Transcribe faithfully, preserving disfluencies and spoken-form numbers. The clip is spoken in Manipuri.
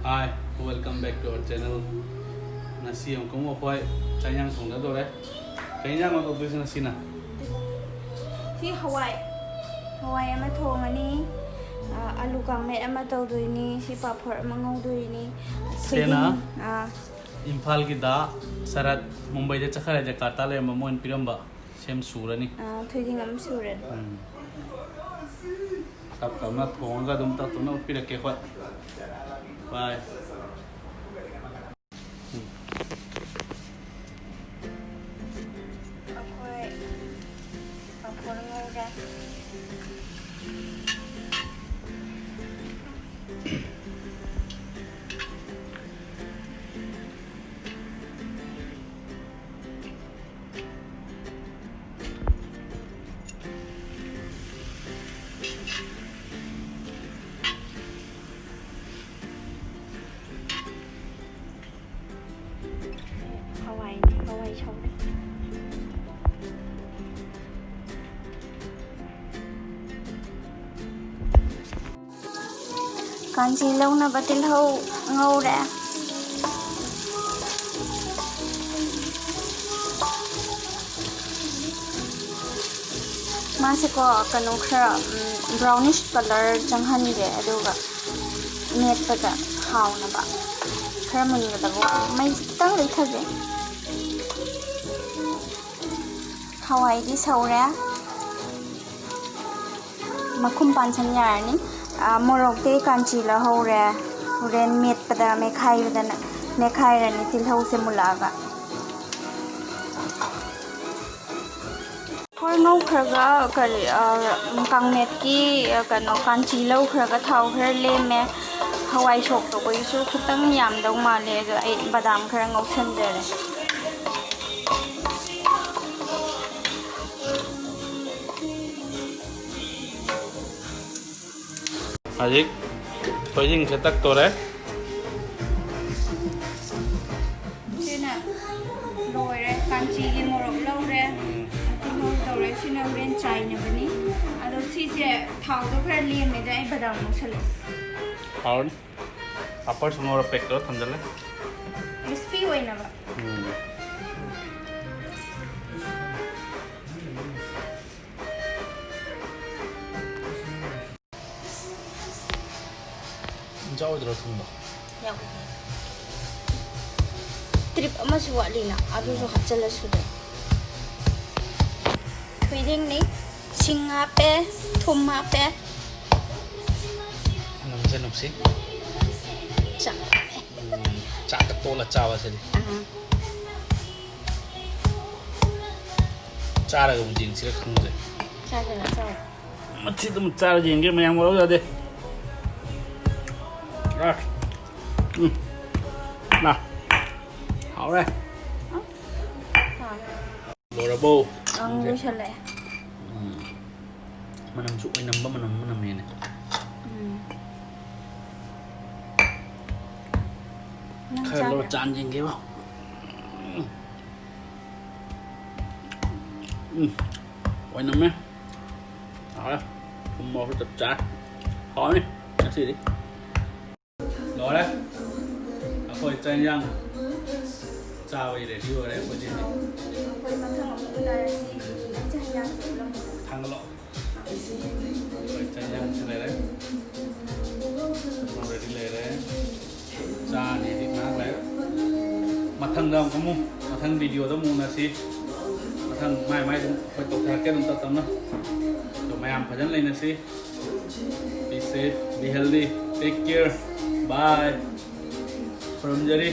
Hi, welcome back to our channel. ꯉꯁꯤ ꯑꯃꯨꯛꯀ ꯑꯃꯨꯛ ꯑꯩꯈꯣꯏ ꯆꯥꯛ ꯏꯟꯁꯥꯡ ꯊꯣꯡꯒꯗꯧꯔꯦ꯫ ꯀꯩ ꯏꯟꯁꯥꯡꯅꯣ ꯇꯧꯗꯣꯏꯁꯦ ꯉꯁꯤꯅ? ꯁꯤ ꯍꯋꯥꯏ, ꯍꯋꯥꯏ ꯑꯃ ꯊꯣꯡꯉꯅꯤ, ꯑ, ꯑꯂꯨ ꯀꯥꯡꯃꯦꯠ ꯑꯃ ꯇꯧꯗꯣꯏꯅꯤ, ꯁꯤ ꯄꯥꯐꯣꯔ ꯑꯃ ꯉꯧꯗꯣꯏꯅꯤ꯫ ꯁꯦꯅ ꯊꯣꯏꯗꯤꯡ, ꯑ, ꯏꯝꯐꯥꯜꯒꯤꯗ ꯁꯔꯠ ꯃꯨꯝꯕꯩꯗ ꯆꯠꯈ꯭ꯔꯦ, ꯖꯀꯥꯔꯇꯥ ꯂꯩꯔꯝꯕ ꯃꯣꯏꯅ ꯄꯤꯔꯝꯕ ꯁꯦꯝ ꯁꯨꯔꯅꯤ꯫ ꯑ, ꯊꯣꯏꯗꯤꯡ ꯑꯃ ꯁꯨꯔꯅꯤ꯫ ꯎꯝ꯫ ꯇꯞ ꯇꯞꯅ ꯊꯣꯡꯉꯒ ꯑꯗꯨꯝ ꯇꯞ ꯇꯞꯅ ꯎꯠꯄꯤꯔꯛꯀꯦ ꯑꯩꯈꯣꯏ꯫ ꯕꯥꯏ꯫ ꯎꯝ꯫ ꯑꯩꯈꯣꯏ ꯄꯥꯐꯣꯔ ꯉꯧꯔꯦ꯫ ꯍꯋꯥꯏꯅꯤ, ꯍꯋꯥꯏ ꯁꯧꯔꯦ꯫ ꯀꯥꯟꯆꯤ ꯂꯧꯅꯕ ꯇꯤꯜꯍꯧ ꯉꯧꯔꯦ꯫ ꯃꯥꯁꯦꯀꯣ, ꯀꯩꯅꯣ, ꯈꯔ, ꯎꯝ, brownish colour ꯆꯪꯍꯟꯒꯦ, ꯑꯗꯨꯒ ꯃꯦꯠꯄꯗ ꯍꯥꯎꯅꯕ꯫ ꯈꯔ ꯃꯨꯟꯒꯗꯕ ꯋꯥꯠꯂꯤ꯫ ꯃꯩꯁꯦ ꯈꯤꯇꯪ ꯂꯩꯊꯒꯦ꯫ ꯍꯋꯥꯏꯗꯤ ꯁꯧꯔꯦ꯫ ꯃꯈꯨꯝ ꯄꯥꯟꯁꯟ ꯌꯥꯔꯅꯤ꯫ ꯑ, ꯃꯣꯔꯣꯛꯇꯤ ꯀꯥꯟꯆꯤ ꯂꯧꯍꯧꯔꯦ꯫ ꯍꯣꯔꯦꯟ ꯃꯦꯠꯄꯗ ꯃꯦꯠꯈꯥꯏꯕꯗꯅ, ꯃꯦꯠꯈꯥꯏꯔꯅꯤ ꯇꯤꯜꯍꯧꯁꯦ ꯃꯨꯜꯂꯛꯑꯒ꯫ ꯍꯣꯏ, ꯉꯧꯈ꯭ꯔꯒ ꯀꯔꯤ, ꯑ, ꯀꯥꯡꯃꯦꯠꯀꯤ, ꯑ, ꯀꯩꯅꯣ, ꯀꯥꯟꯆꯤ ꯂꯧꯈ꯭ꯔꯒ ꯊꯥꯎ ꯈꯔ ꯂꯦꯝꯃꯦ꯫ ꯍꯋꯥꯏ ꯁꯣꯛ ꯇꯧꯕꯒꯤꯁꯨ ꯈꯤꯇꯪ ꯌꯥꯝꯗꯧ ꯃꯥꯜꯂꯦ, ꯑꯗꯣ ꯑꯩ ꯕꯗꯥꯝ ꯈꯔ ꯉꯧꯁꯟꯖꯔꯦ꯫ ꯍꯧꯖꯤꯛ ꯊꯣꯏꯗꯤꯡꯁꯦ ꯇꯛꯇꯣꯔꯦ꯫ ꯁꯤꯅ ꯂꯣꯏꯔꯦ꯫ ꯀꯥꯟꯆꯤꯒꯤ ꯃꯣꯔꯣꯛ ꯂꯧꯔꯦ, ꯎꯝ꯫ ꯇꯤꯜꯍꯧ ꯇꯧꯔꯦ꯫ ꯁꯤꯅ ꯍꯣꯔꯦꯟ ꯆꯥꯏꯅꯕꯅꯤ꯫ ꯑꯗꯣ ꯁꯤꯁꯦ ꯊꯥꯎꯗꯣ ꯈꯔ ꯂꯦꯝꯃꯦꯗ, ꯑꯩ ꯕꯗꯥꯝ ꯉꯧꯁꯜꯂꯦ꯫ ꯍꯥꯎꯔꯅꯤ꯫ ꯄꯥꯄꯔꯁꯨ ꯉꯧꯔ ꯄꯦꯛ ꯇꯧꯔ ꯊꯝꯖꯤꯜꯂꯦ꯫ ꯀ꯭ꯔꯤꯁꯄꯤ ꯑꯣꯏꯅꯕ꯫ ꯎꯝ꯫ ꯆꯥꯎꯗ꯭ꯔꯣ ꯊꯨꯝꯗꯣ? ꯌꯥꯎꯋꯦ꯫ ꯇ꯭ꯔꯤꯞ ꯑꯃꯁꯨ ꯋꯥꯠꯂꯤꯅ, ꯑꯗꯨꯁꯨ ꯍꯥꯞꯆꯤꯜꯂꯁꯨ ꯑꯗꯨꯝ꯫ ꯊꯣꯏꯗꯤꯡꯅꯤ, ꯁꯤꯡ ꯍꯥꯞꯄꯦ, ꯊꯨꯝ ꯍꯥꯞꯄꯦ꯫ ꯅꯨꯡꯁꯦ ꯅꯨꯡꯁꯤ꯫ ꯆꯥꯛ꯫ ꯎꯝ, ꯆꯥꯛꯀ ꯇꯣꯠꯂ ꯆꯥꯕ ꯁꯤꯗꯤ꯫ ꯑꯍꯥ꯫ ꯆꯥꯔꯒ ꯑꯃꯨꯛ ꯌꯦꯡꯁꯤꯔ ꯈꯪꯗ꯭ꯔꯦ꯫ ꯆꯥꯗꯅ ꯆꯥꯎ꯫ ꯃꯊꯤꯗꯨꯝ ꯆꯥꯔ ꯌꯦꯡꯒꯦ, ꯃꯌꯥꯝ ꯃꯔꯧ ꯌꯥꯗꯦ꯫ ꯑꯥ꯫ ꯎꯝ꯫ ꯅꯥ꯫ ꯍꯥꯎꯔꯦ꯫ ꯍꯥꯎꯔꯦ꯫ ꯂꯣꯏꯔꯕꯣ? ꯑꯪ, ꯂꯣꯏꯁꯜꯂꯛꯑꯦ꯫ ꯎꯝ꯫ ꯃꯅꯝꯁꯨ ꯑꯣꯏꯅꯝꯕ ꯃꯅꯝ ꯑꯃ ꯅꯝꯃꯦꯅꯦ꯫ ꯎꯝ꯫ ꯅꯪ ꯈꯔ ꯂꯧꯔ ꯆꯥꯗ꯭ꯔꯥ? ꯆꯥꯟ ꯌꯦꯡꯒꯦꯕ꯫ ꯎꯝ꯫ ꯑꯣꯏꯅꯝꯃꯦ꯫ ꯍꯥꯎꯔꯦ꯫ ꯊꯨꯝ ꯃꯣꯔꯣꯛꯁꯨ ꯆꯞ ꯆꯥꯔꯦ꯫ ꯍꯥꯎꯔꯅꯤ ꯉꯁꯤꯗꯤ꯫ ꯂꯣꯏꯔꯦ꯫ ꯑꯩꯈꯣꯏ ꯆꯥꯛ ꯏꯟꯖꯥꯡ ꯆꯥꯕꯒꯤ ꯔꯦꯗꯤ ꯑꯣꯏꯔꯦ ꯑꯩꯈꯣꯏꯗꯤ꯫ ꯑꯩꯈꯣꯏ ꯃꯊꯪ ꯑꯃꯨꯛ ꯎꯅꯔꯁꯤ꯫ ꯅꯪ ꯆꯥꯛ ꯏꯟꯖꯥꯡ ꯊꯣꯡꯂꯝꯃꯣ꯫ ꯊꯥꯡꯒꯠꯂꯣ꯫ ꯑꯩꯈꯣꯏ ꯆꯥꯛ ꯏꯟꯖꯥꯡꯁꯨ ꯂꯩꯔꯦ꯫ ꯔꯦꯗꯤ ꯂꯩꯔꯦ꯫ ꯆꯥꯅꯤ ꯍꯧꯖꯤꯛ ꯉꯥꯏꯍꯥꯛ ꯂꯩꯔ꯫ ꯃꯊꯪꯗ ꯑꯃꯨꯛ, ꯑꯃꯨꯛ, ꯃꯊꯪ ꯚꯤꯗꯤꯑꯣꯗ ꯑꯃꯨꯛ ꯎꯅꯁꯤ꯫ ꯃꯊꯪ ꯃꯥꯏ ꯃꯥꯏ ꯑꯗꯨꯝ ꯑꯩꯈꯣꯏ ꯇꯧꯊꯔꯛꯀꯦ ꯑꯗꯨꯝ ꯇꯞ ꯇꯞꯅ꯫ ꯑꯗꯣ ꯃꯌꯥꯝ ꯐꯖꯅ ꯂꯩꯅꯁꯤ꯫ Be safe, be healthy, take care, bye꯫ ꯈꯨꯔꯨꯝꯖꯔꯤ꯫